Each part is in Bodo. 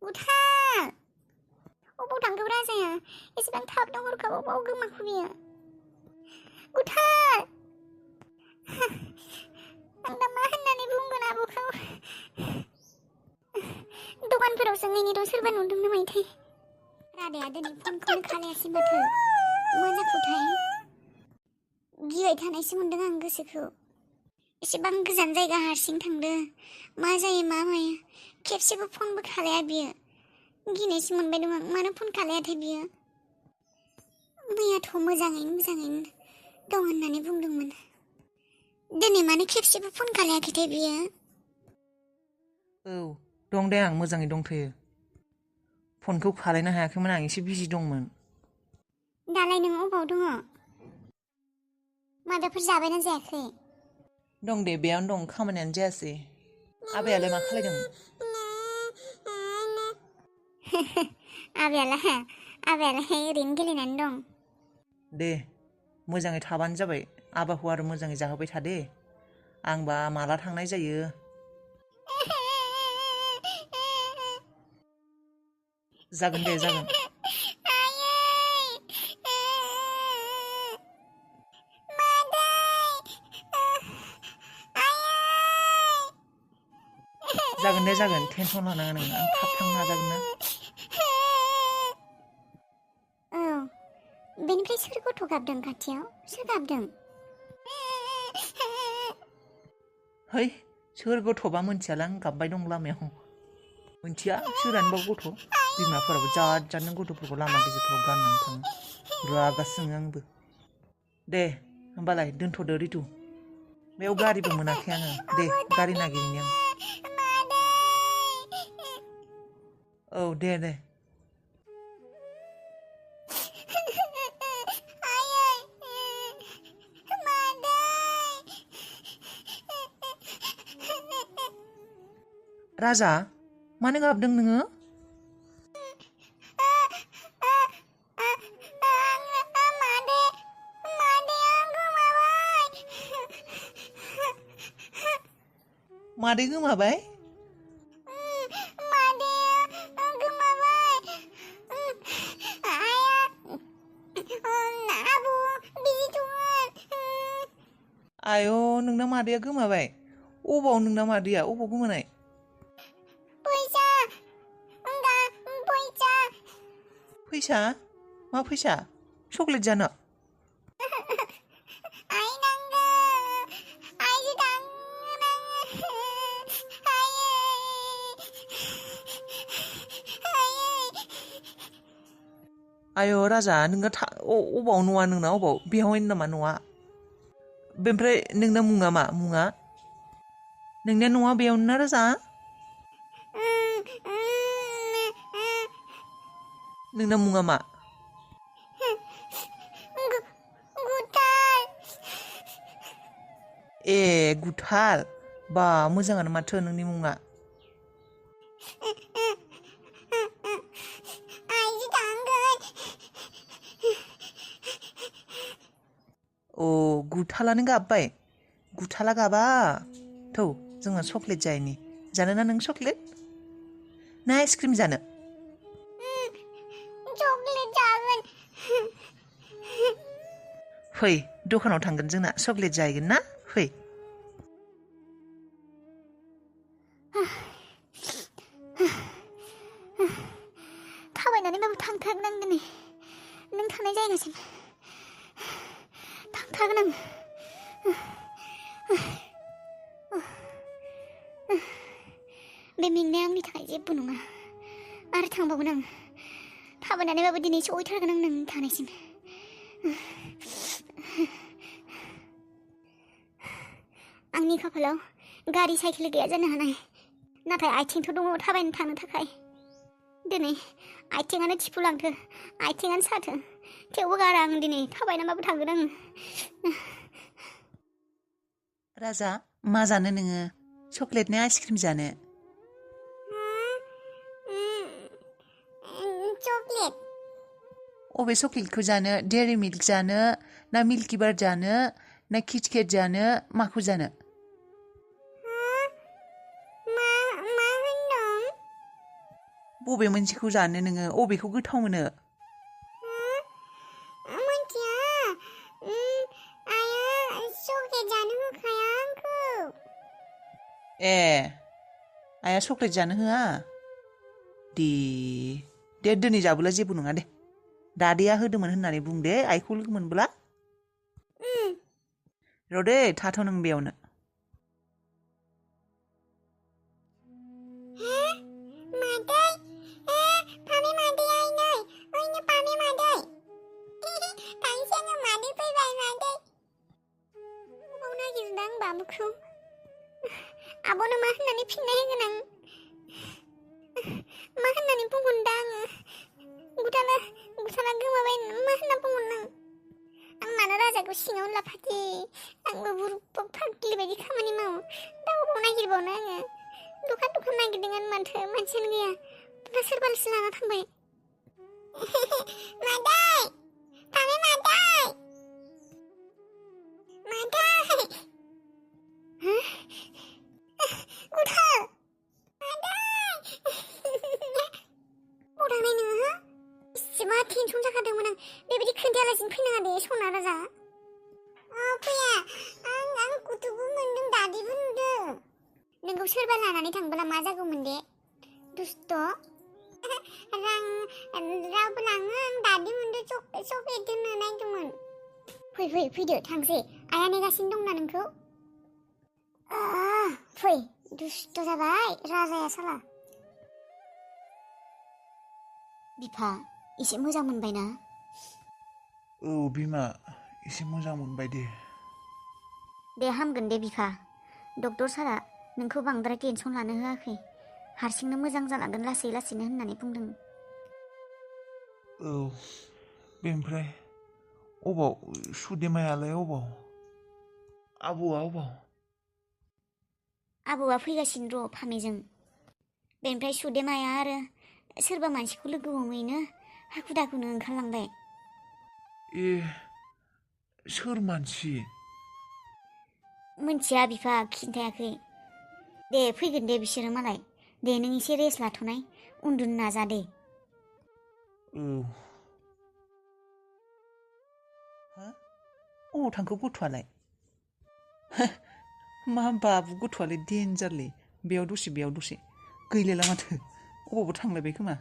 गुथाल अबाव थांखो राजाया एसेबां थाब दं हरखाब अबाव गोमाखो बियो गुथाल आं दा मा होननानै बुंगोन आब'खौ दखानफोराव सोंहैनि र' सोरबा नुदों नामाथाय रादाया दिनै फनखौनो खालायासै माथो मा जाखोथाय गिबाय थानायसो मोनदों आं गोसोखौ एसेबां गोजान जायगा हारसिं थांदो मा जायो मा मायो खेबसेबो फनबो खालाया बियो गिनायसो मोनबाय दं आं मानो फन खालायाथाय बियो मैयाथ' मोजाङैनो दं होननानै बुंदोंमोन दिनै मानो खेबसेबो फन खालायाखैथाय बियो औ दं दे आं मोजाङै दंथ'यो फनखौ खालायनो हायाखैमोन आं एसे बिजि दंमोन दालाय नों अबाव दङ माबाफोर जाबायना जायाखै दं दे बेयावनो दं खामानियानो जायासै आबायालाय मा खालायदों आबायालाय ओरैनो गेलेनानै दं दे मोजाङै थाबानो जाबाय आबाखौ आरो मोजाङै जाहोबाय था दे आंबा माला थांनाय जायो जागोन दे जागोन जागोन दे जागोन टेनसन लानाङा नों आं थाब थांनो नाजागोन ना औ बेनिफ्राय सोर गथ' गाबदों खाथियाव सोर गाबदों है सोर गथ'बा मोनथियालां गाबबाय दं लामायाव मोनथिया सोरानोबा गथ' बिमाफोराबो जाद गथ'फोरखौ लामा गेजेरफ्राव गारनानै थाङो रागासो जोङो आंबो दे होमबालाय दोनथ'दो रितु बेयाव गारिबो मोनाखै आङो दे गारि नागिरनि आं औ दे राजा मानो गाबदों नोङो मादै गोमाबाय आय' नोंना मादैया गोमाबाय अबाव नोंना मादैया अबाव गोमानाय फैसा मा फैसा चक्लेट जानो आय' राजा नोंना अबाव न'आ नोंना अबाव बेयावहायनो नामा न'आ बेनिफ्राय नोंना मुङा मा मुङा नोंनिया न'आ बेयावनो ना राजा नोंना मुङा मा ए गुथाल बा मोजाङानो माथो नोंनि मुङा अ गुथालानो गाबबाय गुथाला गाबा थौ जोङो चक्लेट जायनि जानोना नों चक्लेट ना आइसक्रिम जानो फै दखानाव थांगोन जोंना चक्लेट जाहैगोन ना फै थाबायनानैबाबो थांथारगोन आं दिनै नों थानाय जायगासिम थांथारगोन आं बे मेंनाया आंनि थाखाय जेबो नङा आरो थांबावगोन आं थाबायनानैबाबो दिनै सहैथारगोन आं नोंनि थानायसिम आंनि खाफालाव गारि साइकेल गैया जानो हानाय नाथाय आथिंथ' दङ थाबायनो थांनो थाखाय दिनै आथिङानो थिफुलांथो आथिङानो साथो थेवबो गारा आं दिनै थाबायनानैबाबो थांगोन आङो राजा मा जानो नोङो चक्लेट ना आइसक्रिम जानो चक्लेट अबे चक्लेटखौ जानो डेयरी मिल्क जानो ना मिल्कि बार जानो ना किटकेट जानो माखौ जानो बबे मोनसेखौ जानो नोङो अबेखौ गोथाव मोनो मोनथिया आइया चक्लेट जानो होखाया आंखौ ए आइया चक्लेट जानो होआ दे दिनै जाबोला जेबो नङा दे दादैया होदोंमोन होननानै बुं दे आइखौ लोगो मोनबोला र' दे थाथ' नों बेयावनो मादै पामे मादै ओइनै पामे मादै थांसै आङो मादै फैबाय मादै अबाव नागिरदों आं बाबुखौ आब'नो मा होननानै फिननाय होगोन आं मा होननानै बुंगोन दा आङो गुथाला गोमाबाय मा होनना बुंगोन आं मानो राजाखौ सिङावनो लाफादि आंबो बुरुफ्फा फाग्लि बायदि खामानि मावो दा अबाव नागिरबावनो आङो दखान नागिरदों माथो मानसियानो गैया दा सोरबालसो लाना थांबाय मादै पामे मादै गुथा मादै बबाव थांनाय नोङो इसेमा टेनसन जाखादोंमोन आं बेबायदि खोन्थायालासिनो फैनाङा दे सना राजा फैया आं गुथुबो मोनदों दादिबो नुदों नोंखौ सोरबा लानानै थांबोला मा जागौमोन दे दुस्त रावबो लाङो आं दादि मोनदों चक्लेट दोननो नायदोंमोन फैदो थांसै आइया नेगासिनो दंना नोंखौ फै दुस्त जाबाय राजाया साला बिफा एसे मोजां मोनबायना औ बिमा एसे मोजां मोनबाय दे हामगोन दे बिफा डक्टर सारा नोंखौ बांद्राय टेनसन लानो होआखै हारसिंनो मोजां जालांगोन लासैनो होननानै बुंदों औ बेनिफ्राय अबाव सुदेमायालाय अबाव आबौआ अबाव आबौआ फैगासिनो र' फामेजों बेनिफ्राय सुदेमाया आरो सोरबा मानसिखौ लोगो हमहैनो हाखु दाखुनो ओंखारलांबाय ए सोर मानसि मोनथिया बिफा खिन्थायाखै दे फैगोन दे बिसोरो मालाय दे नों एसे रेस्ट लाथ'नाय उन्दुनो नाजा दे औ अबाव थांखो गथ'आलाय मा बाबु गथ'आलाय देन्जारलै बेयाव दसे गैलायला माथो अबावबो थांलायबाय खोमा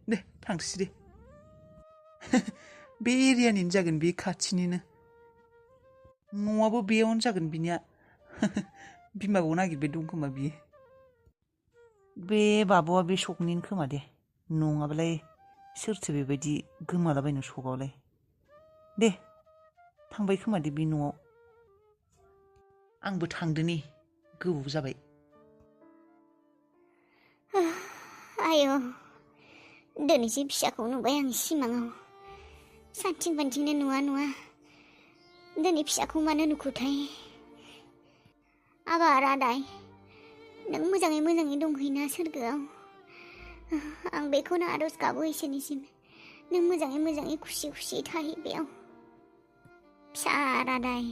दे थांसै दे बे एरियानिनो जागोन बे खाथिनिनो न'आबो बेयावनो जागोन बिनिया बिमाखौ नागिरबाय दं खोमा बियो बे बाबुआ बे सकनिनो खोमा दे नङाबालाय सोरथो बेबायदि गोमालाबायनो सकआवलाय दे थांबाय खोमा दे बे न'आव आंबो थांदोनि गोबाव जाबाय आयौ दिनैसो फिसाखौ नुबाय आं सिमाङाव सानथिं बान्थिंनो नुवा दिनै फिसाखौ मानो नुखोथाय आबा रादाय नों मोजाङै दंहैना सोरगोआव आं बेखौनो आरज गाबो इसोरनिसिम नों मोजाङै खुसि थाहै बेयाव फिसा रादाय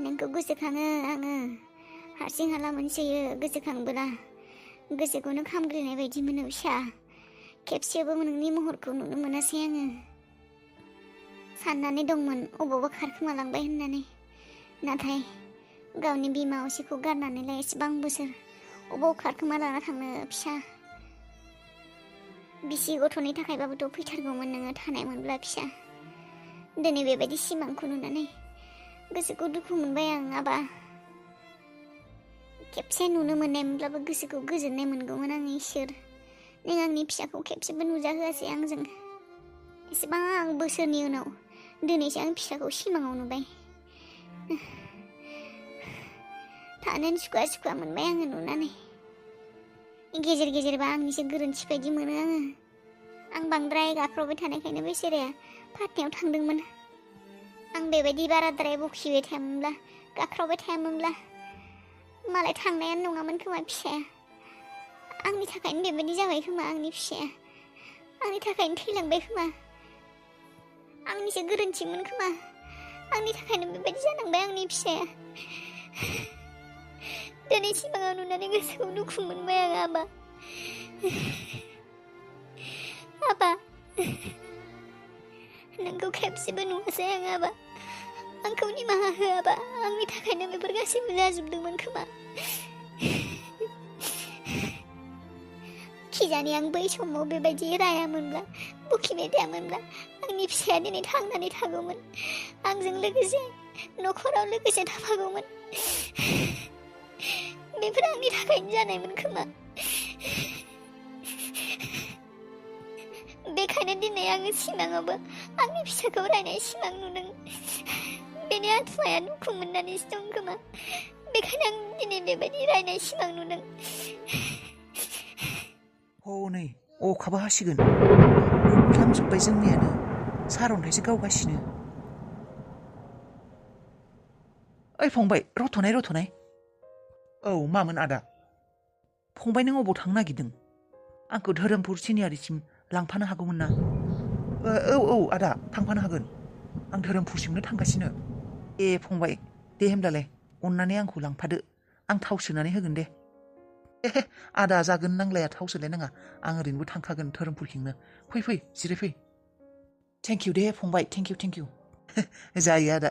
नोंखौ गोसोखाङो आङो हारसिं हाला मोनसोयो गोसोखांबोला गोसोखौनो खामग्लिनाय बायदि मोनो फिसा खेबसेबो नोंनि महरखौ नुनो मोनासै आङो साननानै दंमोन अबावबा खारखोमालांबाय होननानै नाथाय गावनि बिमा असेखौ गारनानैलाय एसेबां बोसोर अबाव खारखोमा लाना थांनो फिसा बिसि गथ'नि थाखायबाबोथ' फैथारगौमोन नोङो थानायमोनब्ला फिसा दिनै बेबायदि सिमांखौ नुनानै गोसोखौ दुखु मोनबाय आं आबा खेबसे नुनो मोननायमोनब्लाबो गोसोखौ गोजोननाय मोनगौमोन आं इसोर नों आंनि फिसाखौ खेबसेबो नुजाहोआसै आंजों एसेबां बोसोरनि उनाव दिनैसो आं फिसाखौ सिमाङाव नुबाय थानोनो सुखुवा मोनबाय आङो नुनानै गेजेरबा आंनिसो गोरोन्थि बायदि मोनो आं बांद्राय गाख्रबबाय थानायखायनो बेसेराया फाथनायाव थांदोंमोन आं बेबायदि बाराद्राय बखिबाय थायामोनब्ला गाख्रबबाय थायामोनब्ला मालाय थांनायानो नङामोन खोमा फिसाया आंनि थाखायनो बेबायदि जाबाय खोमा आंनि फिसाया आंनि थाखायनो थैलांबाय खोमा आंनिसो गोरोन्थिमोन खोमा आंनि थाखायनो बेबायदि जानांबाय आंनि फिसाया दिनै सिमाङाव नुनानै गोसोखौ दुखु मोनबाय आं आबा आबा नोंखौ खेबसेबो नुवासै आं आबा आंखौ निमाहा हो आबा आंनि थाखायनो बेफोर गासैबो जाजोबदोंमोन खोमा खिजानि आं बै समाव बेबायदि रायामोनब्ला बुखिबाय थायामोनब्ला आंनि फिसाया दिनै थांनानै थागौमोन आंजों लोगोसे न'खराव लोगोसे थाफागौमोन बेफोर आंनि थाखायनो जानायमोन खोमा बेखायनो दिनै आङो सिमाङावबो आंनि फिसाखौ रायनाय सिमां नुदों बेनि आत्माया दुखु मोननानैसो दं खोमा बेखायनो आं दिनै बेबायदि रायनाय सिमां नुदों हनै अखाबो हासिगोन मोफ्लामजोब्बाय जोंनियानो सारअन्थाइसो गावगासिनो ओइ फंबाय रथ'नाय औ मामोन आदा फंबाय नों अबाव थांनो नागिरदों आंखौ धोरोमपुर सिनियारिसिम लांफानो हागौमोन ना औ आदा थांफानो हागोन आं धोरोमपुरसिमनो थांगासिनो ए फंबाय दे होमब्लालाय अननानै आंखौ लांफादो आं थाव सोनानै होगोन दे आदा जागोन नांलाया थाव सोलाय नाङा आं ओरैनोबो थांखागोन धोरोमपुरथिंनो फै जिरायफै थेंकिउ दे फंबाय थेंकिउ जायो आदा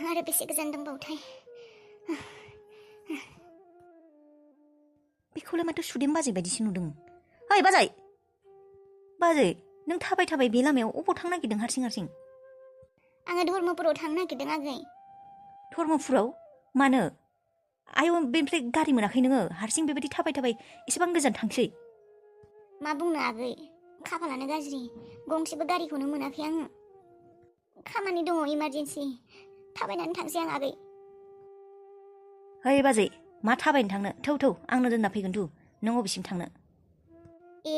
आरो बेसे गोजान दंबावोथाय बेखौलाय माथो सुदेम बाजै बायदिसो नुदों ओइ बाजै नों थाबाय बे लामायाव अबाव थांनो नागिरदों हारसिं आङो धर्मपुराव थांनो नागिरदों आगै धर्मपुराव मानो आयौ बेनिफ्राय गारि मोनाखै नोङो हारसिं बेबायदि थाबाय एसेबां गोजान थांसै मा बुंनो आगै खाफालानो गाज्रि गंसेबो गारिखौनो मोनाखै आङो खामानि दङ इमारजेन्सि थाबायनानै थांसै आं आगै ओइ बाजै मा थाबायनो थांनो थौ आंनो दोनना फैगोन थु नों अबेसिम थांनो ए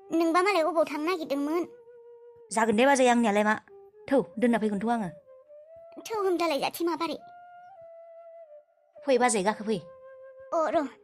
नोंबा मालाय अबाव थांनो नागिरदोंमोन जागोन दे बाजै आंनियालाय मा थौ दोनना फैगोनथ' आङो थौ होमब्लालाय जाथि माबारै फै बाजै गाखो फै र'